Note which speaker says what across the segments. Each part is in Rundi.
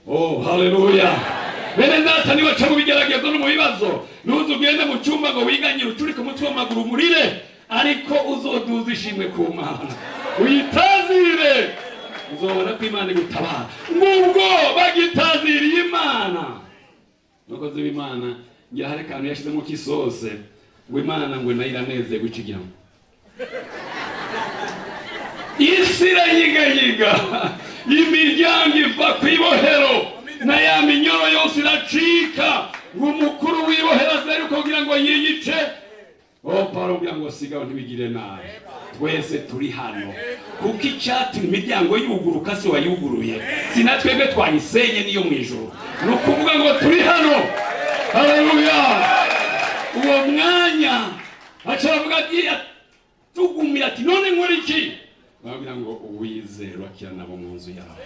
Speaker 1: Oh, haleluya! Bene data, nibaca mu bigeragezo no mu bibazo, ntuze ugende mu cyumba ngo wiganyire, ucurike umutwe w'amaguru murire, ariko uzoduza ishimwe ku Mana, uyitazire, uzobona ko Imana igutabara. Ngubwo bagitaziriye Imana, umukozi w'Imana ngira hari akantu yashizemo k'isose, ngo Imana ngo nayo iranezerwa, ikigiramo isi irayigayiga, imiryango iva ku ibohero na ya minyoro yose iracika, ngo umukuru w'ibohero aze yuko kugira ngo yiyice. Oh, Paulo kugira ngo sigaho, ntibigire nabi, twese turi hano kuko icyatumye imiryango yuguruka si wayuguruye, si na twebwe twayisenye, niyo mu ijuru. Ni ukuvuga ngo turi hano. Haleluya! Uwo mwanya aca aravuga ati, tugumira ati: "None nkora iki?" Babwira ngo: "Uwizera akira nabo mu nzu yawe."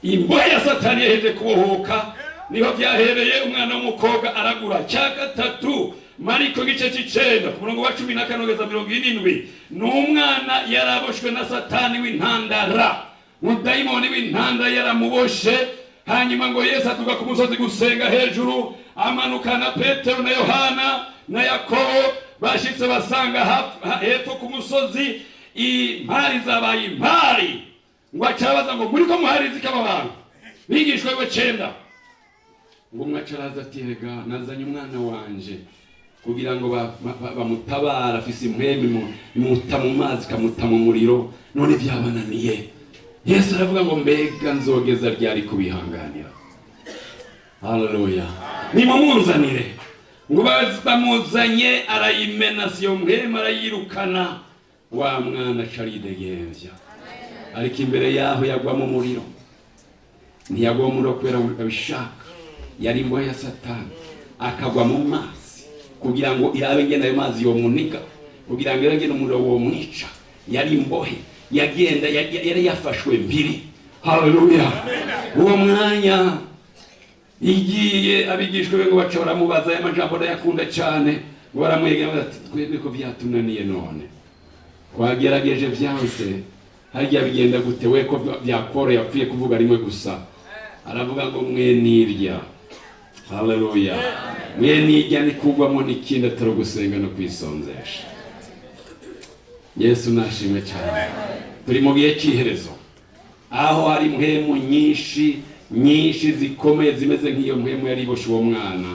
Speaker 1: Imbohe ya Satani yaheje kubohoka, niho byahereye umwana w'umukobwa aragura. Cya gatatu, Mariko igice cy'icenda ku murongo wa 14 kugeza 70, ni umwana yaraboshwe na Satani w'intandara, umudayimoni w'intandara yaramuboshe. Hanyuma ngo Yesu atuga ku musozi gusenga hejuru, amanuka na Petero na Yohana na Yakobo. Bashitse basanga hepfo ku musozi impari zabaye impari. Ngo acabaza ngo: "Muri ko muharizi kaba bantu?" Bigishwa we cenda, ngo umwe acaraza ati: "Rega nazanye umwana wanje kugira ngo bamutabara, afise impwemu imuta mu mazi, ikamuta mu muriro, none byabananiye." Yesu aravuga ngo: "Mbega nzogeza ryari kubihanganira?" Haleluya! "Nimumunzanire." Ngo bamuzanye, arayimena siyo mpwemu, arayirukana, wa mwana aca aridegembya. Ariko imbere yaho yagwa mu muriro. Ntiyagwa mu muriro kubera abishaka, yari imbohe ya Satani, akagwa mu mazi kugira ngo irabe ngene ayo mazi yomuniga, kugira ngo irabe ngene umuriro womwica. Yari imbohe, yagenda yari yafashwe mbiri. Haleluya! Uwo mwanya igiye, abigishwa be ngo baca baramubaza aya majambo, ndayakunda cyane. Ngo baramwegera bati: "Twebwe ko byatunaniye, none twagerageje byanse, harya bigenda gute we ko byakoroye?" Yapfuye kuvuga rimwe gusa, aravuga ngo: "Mwe nirya." Haleluya! Mwe nirya ni kugwamo n'ikindi atari ugusenga no kwisonzesha. Yesu nashimwe cyane. Turi mu gihe cy'iherezo aho hari mpwemu nyinshi nyinshi zikomeye, zimeze nk'iyo mpwemu yari iboshe uwo mwana,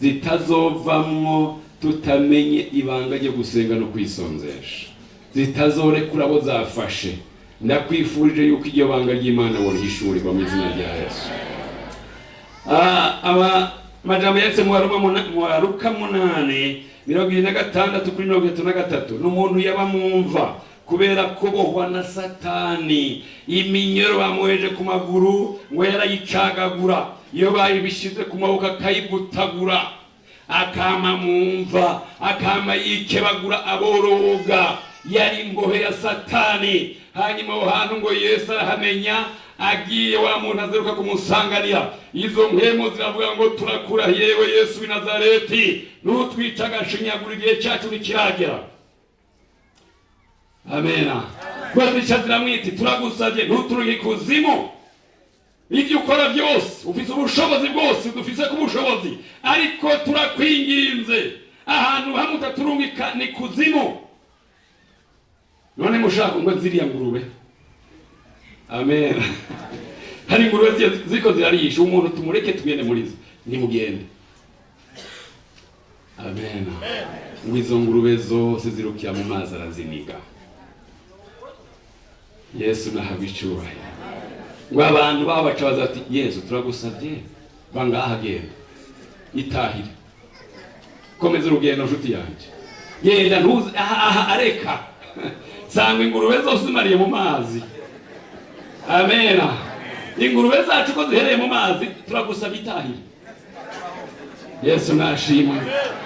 Speaker 1: zitazovamwo tutamenye ibanga ryo gusenga no kwisonzesha, zitazorekura abo zafashe. Ndakwifurije yuko iryo banga ry'Imana worihishurirwa mu izina rya Yesu. Aba majambo yanditse mu Baruka 8:26 kuri 33, ni umuntu yaba mumva kubera kubohwa na Satani. Iminyoro bamuheje ku maguru ngo yarayicagagura, iyo bayibishize ku maboko akayigutagura, akama mumva, akama yikebagura, aboroga. Yari imbohe ya Satani. Hanyuma aho hantu ngo Yesu arahamenya, agiye, wa muntu azeruka kumusanganira. Izo mpwemu ziravuga ngo: "Turakurahiye yewe Yesu w'i Nazareti, ntutwice agashinyagura, igihe cyacu ntikiragera." Amena. Zica ziramwiti: "Turagusabye, ntuturuhe ikuzimu. Ibyo ukora byose ufite ubushobozi bwose, dufise ku bushobozi, ariko turakwinginze, ahantu hamwe utaturungika ni kuzimu." None mushaka ngo ziriya ngurube, amen, hari ingurube ziriko zirarisha, umuntu tumureke tugende muri zo? Nimugende. Amen. Ngo izo ngurube zose zirukira mu mazi, araziniga. Yesu nahabwa icyubahiro. Ngo abantu babo baca baza bati: "Yesu, turagusabye, bangaha, genda, itahire, komeza urugendo, nshuti yanjye, genda, ntuze aha aha." Areka sanga ingurube zose zimariye mu mazi. Amena. "Ingurube zacu ko zihereye mu mazi, turagusabye, itahire." Yesu nashimwe.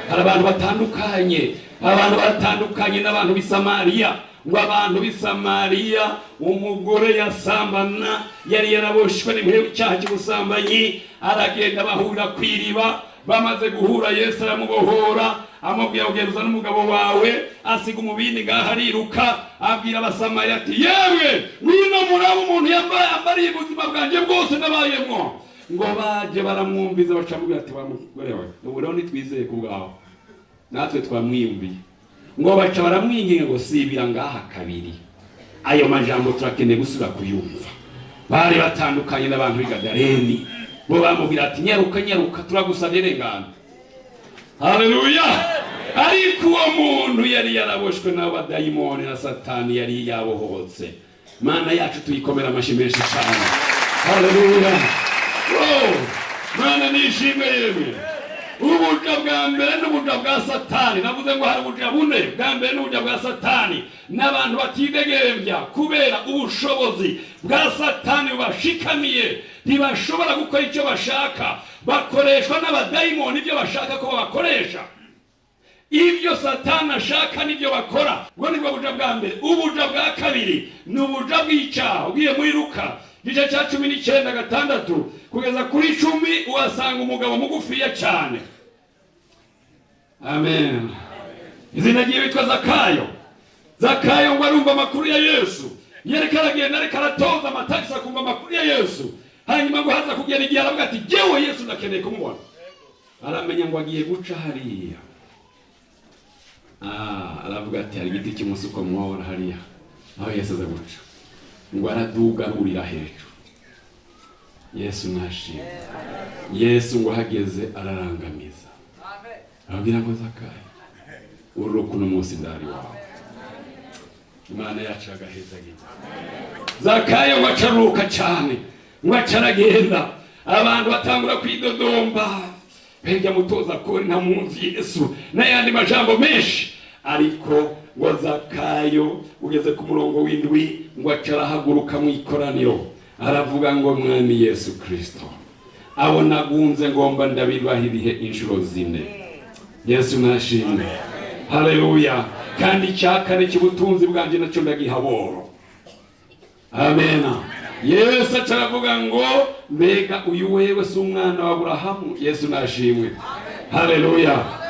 Speaker 1: Hari abantu batandukanye, abantu batandukanye n'abantu b'i Samariya. Ngo abantu b'i Samariya, umugore yasambana, yari yaraboshwe n'icyaha cy'ubusambanyi, aragenda bahurira ku iriba. Bamaze guhura, Yesu aramubohora, amubwira: "Ugenda n'umugabo wawe." Asiga umubindi ngaho, ariruka, abwira Abasamariya ati: "Yewe, ngwino muraba umuntu yambaye ambariye ubuzima bwanjye bwose nabayemwo." Ngo baje baramwumviza, bacamubwira ati: "Wa mugore we, ubu rero ntitwizeye ku bwawe, natwe twamwiyumviye." Ngo baca baramwinginga ngo: "Sibira ngaha kabiri." Ayo majambo turakeneye gusubira kuyumva. Bari batandukanye n'abantu b'i Gadareni, bo bamubwira ati: "Nyaruka, nyaruka, turagusabye, rengana." Haleluya! Ariko uwo muntu yari yaraboshwe n'abadayimoni na Satani yari yabohotse. Mana yacu tuyikomera amashyi menshi cyane. Haleluya! Oh, Mana nishimwe. Yemwe, ubuja bwa mbere n'ubuja bwa Satani. Navuze ngo hari ubuja bune. Bwa mbere n'ubuja bwa Satani, n'abantu batidegembya kubera ubushobozi bwa Satani bubashikamiye. Ntibashobora gukora icyo bashaka, bakoreshwa n'abadayimoni ibyo bashaka ko babakoresha. Ibyo Satani ashaka nibyo bakora. Ubwo nibwo buja bwa mbere. Ubuja bwa kabiri ni ubuja bw'icyaha. Ugiye muri Luka igice cya 19, 6 kugeza kuri 10, uhasanga umugabo mugufiya cyane, amen, izina ryiwe witwa Zakayo. Zakayo ngo arumva amakuru ya Yesu, yereka aragenda, ariko aratoza amatagisi, akumva amakuru ya Yesu. Hanyuma ngo haza kugera igihe aravuga ati: "Jyewe Yesu ndakeneye kumubona." Aramenya ngo agiye guca hariya. Aravuga ati: "Hari igiti cy'umusuko mwabona hariya aho Yesu aza guca." Ngo araduga, arurira hejuru. Yesu nashimwe. Yesu ngo ahageze ararangamiza, arabwira ngo: "Zakayo, ururuka, uno munsi ndari wawe." Imana yacu agahezagiza. Zakayo ngo acaruka cyane, ngo aca aragenda. Abantu batangura kwidodomba: "Mbega mutoza kori ntamuzi Yesu," n'ayandi majambo menshi. Ariko ngo Zakayo ugeze ku murongo w'indwi, ngo aca arahaguruka mu ikoraniro, aravuga ngo: "Mwami Yesu Kristo, abo nagunze ngomba ndabibaha ibihe inshuro zine." Yesu nashimwe. Haleluya! "Kandi icya kane cy'ubutunzi bwanjye nacyo ndagiha boro." Amena. Yesu aca aravuga ngo: "Mbega uyu wewe si umwana wa Aburahamu?" Yesu nashimwe. Haleluya!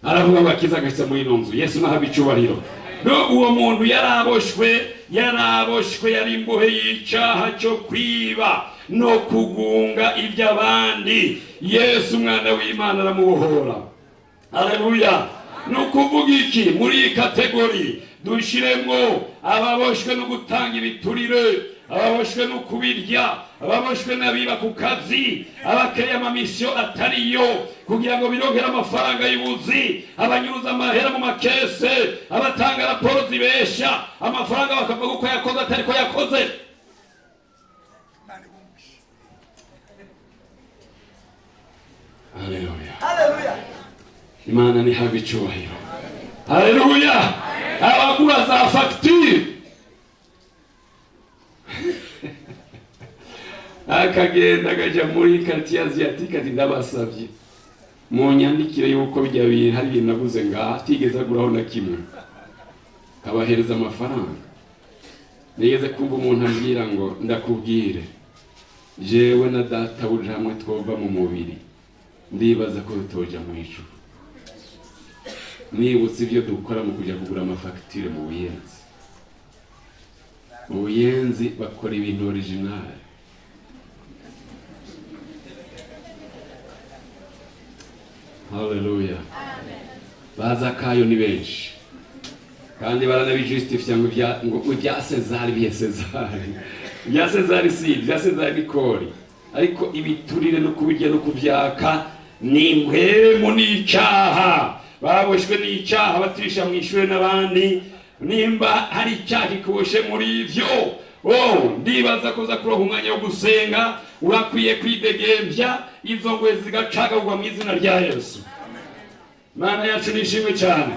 Speaker 1: Aravuga ngo akiza agashyize muri ino nzu. Yesu nahabwa icyubahiro. No uwo muntu yaraboshwe, yaraboshwe, yari imbohe y'icyaha cyo kwiba no kugunga iby'abandi. Yesu umwana w'Imana aramubohora. Haleluya! Ni ukuvuga iki? Muri iyi catégorie dushyiremo ababoshwe no gutanga ibiturire, ababoshwe no kubirya, ababoshwe n'abiba ku kazi, abakereye amamisiyo atariyo kugira ngo birongere amafaranga y'ubuzi, abanyuruza amahera mu makese, abatanga raporo zibesha amafaranga bakavuga uko yakoze atari ko yakoze.
Speaker 2: Imana ibumvishe.
Speaker 1: Haleluya!
Speaker 2: Haleluya.
Speaker 1: Imana ntihabwe icyubahiro. Haleluya! Abagura za fagitire, akagenda akajya muri quartier asiatique ati: "Ndabasabye munyandikire yuko bijya bintu hari ibintu naguze ngaha," atigeze aguraho na kimwe, kabahereza amafaranga. Nigeze kumva umuntu ambwira ngo: "Ndakubwire, jewe na data buja hamwe twova mu mubiri, ndibaza ko tutoja mu ijuru." Nibutse ibyo dukora mu kujya kugura amafagitire mu Buyenzi. Mu Buyenzi bakora ibintu original. Haleluya! Baza kayo ni benshi, kandi baranabijustifya ngo ibya Sezari bihe Sezari. Ibya Sezari si ibya Sezari, ni kori. Ariko ibiturire no kubirya no kubyaka ni impwemu n'icyaha. Baboshwe n'icyaha, batirisha mu ishuri n'abandi. Nimba hari icyaha kikuboshe muri ivyo, oh, ndibaza kuza kuronka umwanya wo gusenga. Urakwiye kwidegembya, izo ngwe zigacagagwa mu izina rya Yesu. Mana yacu nishimwe cyane.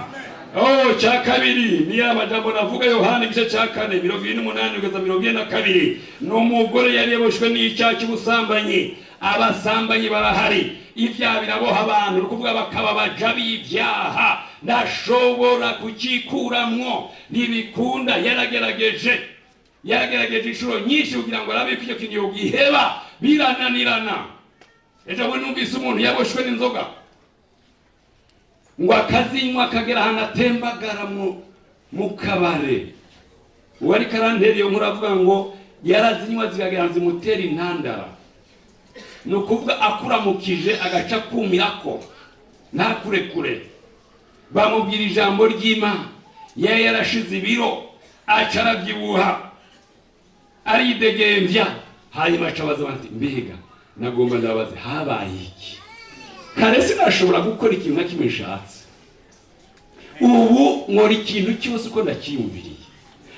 Speaker 1: Oh, cya kabiri ni ya majambo navuga, Yohana igice cya 4, 48 kugeza 42. Ni umugore yari yaboshwe n'icyaha cy'ubusambanyi. Abasambanyi barahari. Ibyaha biraboha abantu, ni ukuvuga bakaba baja b'ibyaha. Ndashobora kukikuramwo, ntibikunda. Yaragerageje, yaragerageje inshuro nyinshi kugira ngo arabe ko icyo kintu yogiheba, birananirana. Ejo bundi numvise umuntu yaboshwe n'inzoga, ngo akazinywa akagera ahantu atembagara mu kabare. Uwo ariko arantera iyo nkuru avuga ngo yarazinywa zikagera ahantu zimutera intandara, ni ukuvuga akuramukije agaca kumirako ntakurekure. Bamubwira ijambo ry'Imana, yari yarashize ibiro, aca arabyibuha, aridegembya. Hanyuma aca abaza bati: "Mbega nagomba ndabaze, habaye iki? Kare sinashobora gukora ikintu na kimwe nshatse, ubu nkora ikintu cyose uko ndacyiyumviriye.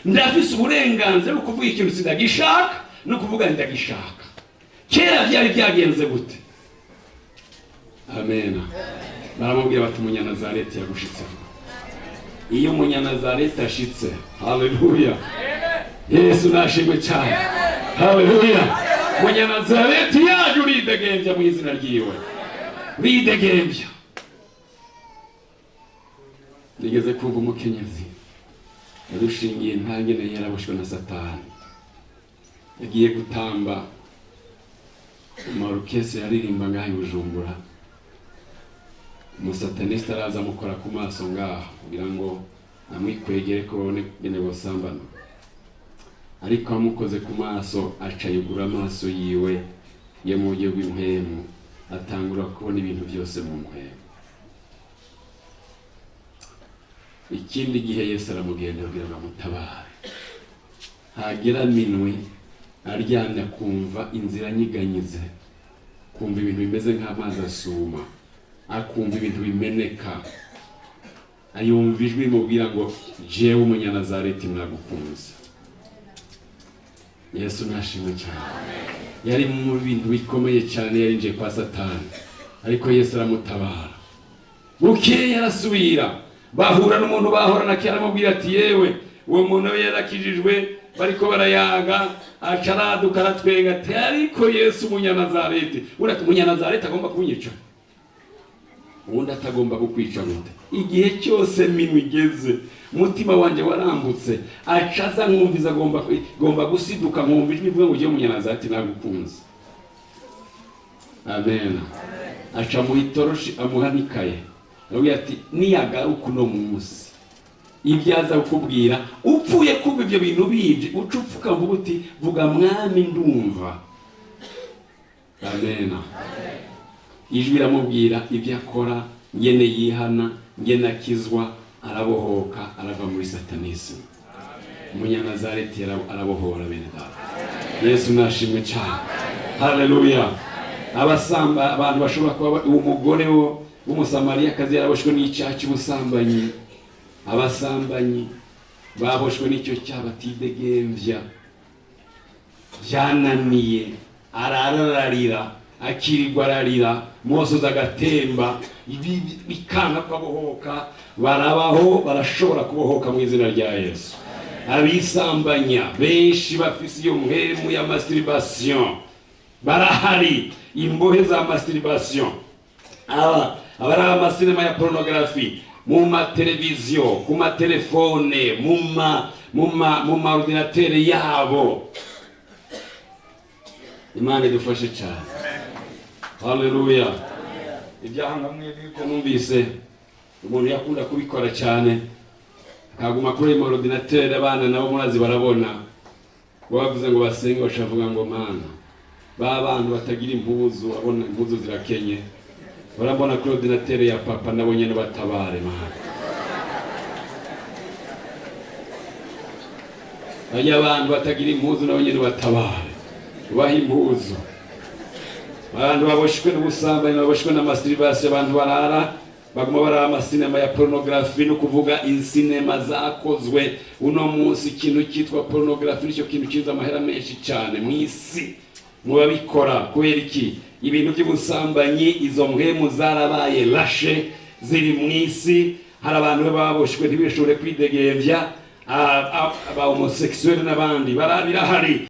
Speaker 1: Ndafise uburenganzira bwo kuvuga ikintu sindagishaka no kuvuga ndagishaka. Kera byari byagenze gute?" Amen. Baramubwira bati: "Umunyanazareti yagushitseho." Iyo umunyanazareti ashitse, haleluya, Yesu nashimwe cyane, haleluya. Umunyanazareti yaje, uridegembya mu izina ryiwe, uridegembya. Nigeze kumva umukenyezi yadushingiye ntangene yaraboshwe na Satani, yagiye gutamba amarukese, yaririmba ngaho i Bujumbura. Umusataniste araza amukora ku maso ngaho kugira ngo amwikwegere ko babone ingene bosambana, ariko amukoze ku maso aca yugura amaso yiwe yo mu buryo bw'impwemu, atangura kubona ibintu byose mu mpwemu. Ikindi gihe Yesu aramugenda kugira ngo amutabare. Hagera minwe aryamye, akumva inzira anyiganyize, kumva ibintu bimeze nk'amazi asuma, akumva ibintu bimeneka, ayumva ijwi rimubwira ngo: "Jewe umunyanazareti mwagukunze." Yesu nashimwe cyane. Yari mu bintu bikomeye cyane, yarinjiye kwa Satani, ariko Yesu aramutabara. Bukeye arasubira, bahura n'umuntu bahorana kera, aramubwira ati: "Yewe." Uwo muntu we yarakijijwe, bariko barayaga, aca araduka aratwenga ati: "Ariko Yesu umunyanazareti, urati umunyanazareti agomba kunyica?" Ubundi atagomba kukwica gute? Igihe cyose minwe igeze, umutima wanjye warambutse, aca aza nkumviza, agomba gusiduka, nkumva ijwi ivuga ngo: "Ugiye umunyanazareti nagukunze." Amen. Aca amuha itoroshi, amuha n'ikaye, arabwira ati: "Niyagaruka uno munsi, ibyo aza kukubwira, upfuye kumva ibyo bintu bije, uca upfuka, uvuga uti: 'Vuga Mwami, ndumva.'" Amen. Ijwi riramubwira ibyo akora, ngene yihana, ngene akizwa, arabohoka, arava muri satanisme. Umunyanazareti arabohora bene data. Yesu nashimwe cyane, haleluya. Abasamba, abantu bashobora kuba, uwo mugore wo w'Umusamariyakazi yaraboshwe n'icyaha cy'ubusambanyi. Abasambanyi baboshwe n'icyo cyaha, batidegembya, byananiye, ararararira, akirirwa ararira, musozi agatemba, bikanga ko abohoka. Barabaho, barashobora kubohoka mu izina rya Yesu. Abisambanya benshi bafise iyo mpwemu ya masturbation barahari, imbohe za masturbation, aba abari amasinema ya pornographie mu mateleviziyo, ku matelefone, mu ma ordinateur yabo. Imana idufashe cyane, haleluya. Ibyaha nkamwe n'ibyo numvise umuntu yakunda kubikora cyane, akaguma kuri ayo ordinateur. Abana nabo murazi barabona, bavuze ngo basenge, bashavuga ngo: "Mana, ba bantu batagira impuzu, abona impuzu zirakenye, barabona kuri ordinateur ya papa, nabo nyene batabare Mana. Bajya abantu batagira impuzu nabo nyene batabare, ubaha impuzu." Abantu baboshwe n'ubusambanyi, baboshwe na masturbation, abantu barara baguma barara amasinema ya pornographie, no kuvuga insinema zakozwe uno munsi. Ikintu cyitwa pornographie nicyo kintu kiza amahera menshi cyane mu isi mu babikora. Kubera iki? Ibintu by'ubusambanyi, izo mpwemu zarabaye lashe, ziri mu isi. Hari abantu baba baboshwe ntibishobore kwidegembya, aba homosexuel n'abandi birahari.